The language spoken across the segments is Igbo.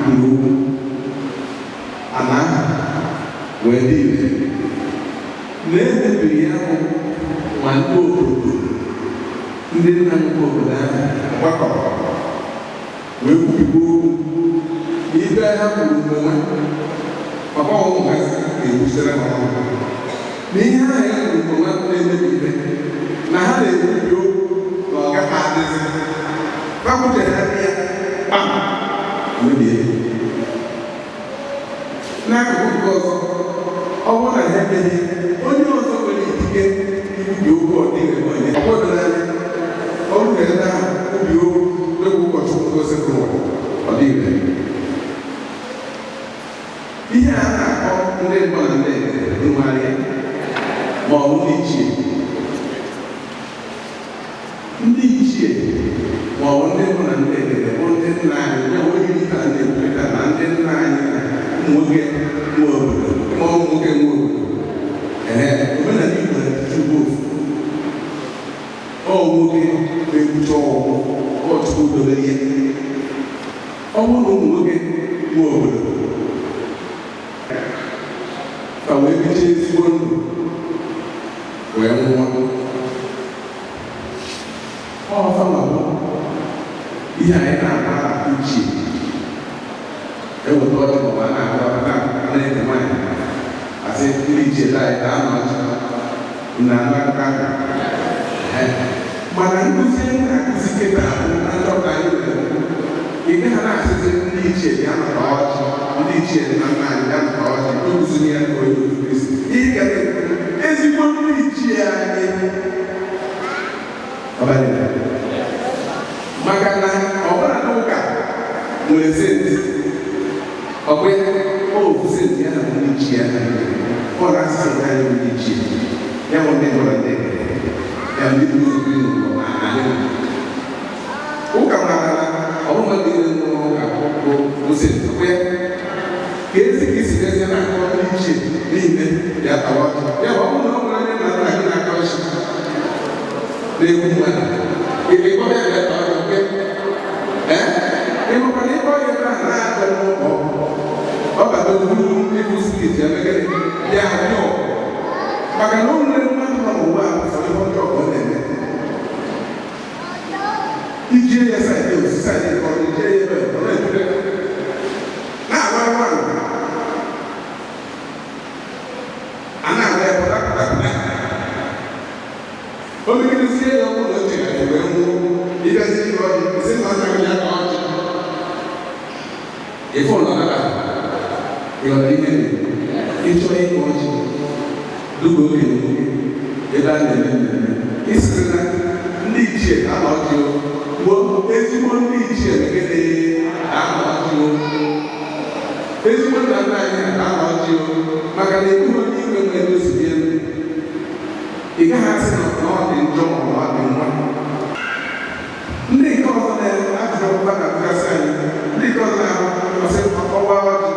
kwuru okwu ana ahụ wee dị ire na emebiri ya bụ ma ndị obodo, ndị nna nke obodo ahụ gbakọrọ wee kwubikwa okwu na ibe ha kwuru mgbe nwa maka ọnwụ ha ga-ekwusịrị ha ọnụ na ihe ahụ e kwuru mgbe nwa na-emebi ibe na ha na-ekwubi okwu na ọ gaghị adịzi ha kwuchere ya kpam mebie. N'akụkụ nke ọzọ, ọ bụrụ na ha emeghị, onye ọzọ nwere ikike ikwubi okwu ọdịghị onye ọ bụrụ anya ọ bụrụ na ebe ahụ kwubi okwu dịka ụkọchukwu ngosi ụwa ọ dịghị ihe a na-akpọ ndị mbụ na ndị nwegharị ma ọ bụ ndị ichie, ndị ichie ma ọ bụ ndị mbụ na ndị egede bụ ndị nna anyị ya onye ife a na-ekwurịta na ndị nna anyị na ụmụ nwoke nwe obodo ma ụmụ nwoke nwe obodo. Ee, omenala Igbo na-etutu bụ ofu ọ nwoke na-ekwucha ọgwụ ọ Chukwu dobere ya. Ọ bụrụ na ụmụ nwoke nwe obodo ka wee bicha ezigbo ndụ wee nwụọ, ọfanwa bụ ihe anyị na-akpa ichie eweta ọjị maọbụ a na-agwa na-eke nwaanyị asị ndị ichie anyị taa na ọjị na anụ akụkọ ahụ. Mana nkụzi anyị na-akụzi kịta bụ na nchọpụta anyị mere, ị gaghị na-asịzi ndị ichie bịa maka ọjị, ndị ichie nna nna anyị bịa maka ọjị. Ịkụziri ya ka onye otu Kristi ihe ga na-ekwu ezigbo ndị ichie anyị ọbanye, maka na ọbụla n'ụka nwere saint, ọ bụ ya ofu saint ya na ndị ichie ya ọ na-asị anyị ndị ichie ya bụ ndị nwere ndị ya ndị bụ ụzọ bi n'ụwa na anyị ụka mara na ọ bụ mmadụ niile nọ n'ụka bụ saint. Ọ bụ ya ka ezi ka isi gazie na-akọ ndị ichie niile ya tawa ọjị ya bụ ọ bụrụ na ọ nwere onye nna nna gị na-akọ ọchị na-egbu mmadụ, ịkpọ ya bịa taa ọjị oke. Ee, ịmakwa na ịkpọ ya ebe ahụ na-abịa n'ụlọ ọ bata okwu ịbụ spirit ya megịrị ya abịa, maka na o nwere mmadụ nọ n'ụwa a sọ ihe ọjọọ ka ọ na-eme. Ijie ya side osi side nke ọzọ, ijie ya ebe ọ na-ebute na-agba nwaanyị a na-agba ya pụta pụta pụta o megidezie ya. Ọ bụrụ na o chegharị wee nwụọ, ịbịazi ihe ọjị isi na nna gị ya ka ọjị ịfụ na ọdara ịghọtara ihe na ịchọ ịkọ ọjị dịka okenye nwoke ebe a na-eme mmemme, isiri na ndị ichie na-ama ọjị o bụ ezigbo ndị ichie megide na-ama ọjị o, ezigbo nna nna anyị na-ama ọjị o, maka na ebughị onye igwe nwere ebe o si dị elu. Ị gaghị asị na ọ dị njọ ma ọ dị mma. Ndị nke ọzọ na-ajụjụ ọkpụkpa na-atụgasị anyị, ndị nke ọzọ na-ahụ ọsị ọgba ọjị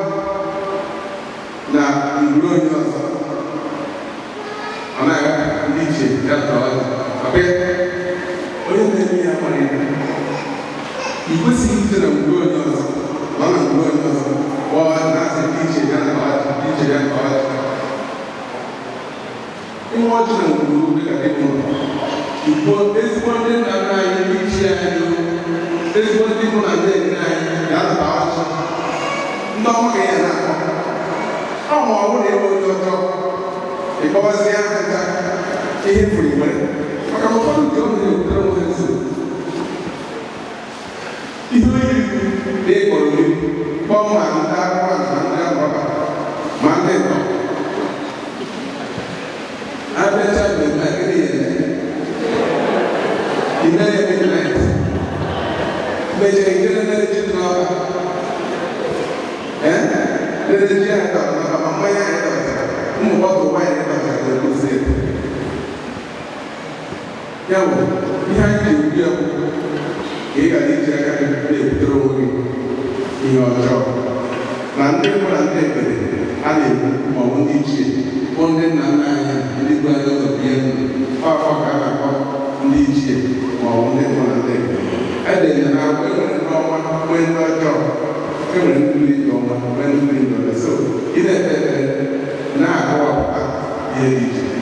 na ngwuru onye ọzọ ọ na-aga ndị ichie ya tọọ ọjị. Ọ bụ ya onye na-eme ya mara ya. I kwesịghị ije na ngwuru onye ọzọ nọ na ngwuru onye ọzọ kpọọ na-asị ndị ichie ya tọọ ọjị, ndị ichie ya tọọ ọjị. Ịnwe ọjị na ngwuru dịka dị ụlọ Igbo, ezigbo ndị nna nna anyị, ndị ichie anyị, ezigbo ndị bụ na ndị nne anyị ga-alụta ọjị, ndị ọma ka ya na-akpọ ọ. Ma ọ bụrụ na ịbụ onye ọjọọ, ịkpọwazie aha nta ihe furu nwere, maka na ụfọdụ nke ụmụ na-ebutere onwe ha nsogbu. Ihe onye na ịkpọrọ oriri kpọọ ma ndị akwụkwọ ma ndị arọba ma ndị ntọ abịacha mmemme a, gịnị ya eme? Ime ya midnight mechara ijere nere ji dị n'ọba, ee, nere ji ahụ dọrọ n'ọba, ma mmanya ahụ dọtara, ụmụ bottle wine dọtara na-egosi ya. Bụ ihe anyị ji ekwu ya bụ ka ị ghara iji aka gị na-ebutere onwe gị ihe ọjọọ na ndị mbụ na ndị ekpere a na-ekwu ma ọ bụ ndị ichie bụ ndị nna nna anyị, ndị bụ anyị ụzọ bie ndụ. Afọ ka a na-akpọ ndị ichie ma ọ bụ ndị mbụ na ndị ekpere edere na akwụkwọ. Enwere ndị ọma, nwee ndị ọjọọ. E nwere ndị buru ibe ọma, nwee ndị buru ibe ọjọọ. So ị na-ekpe ekpere na-akọwapụta ihe dị iche.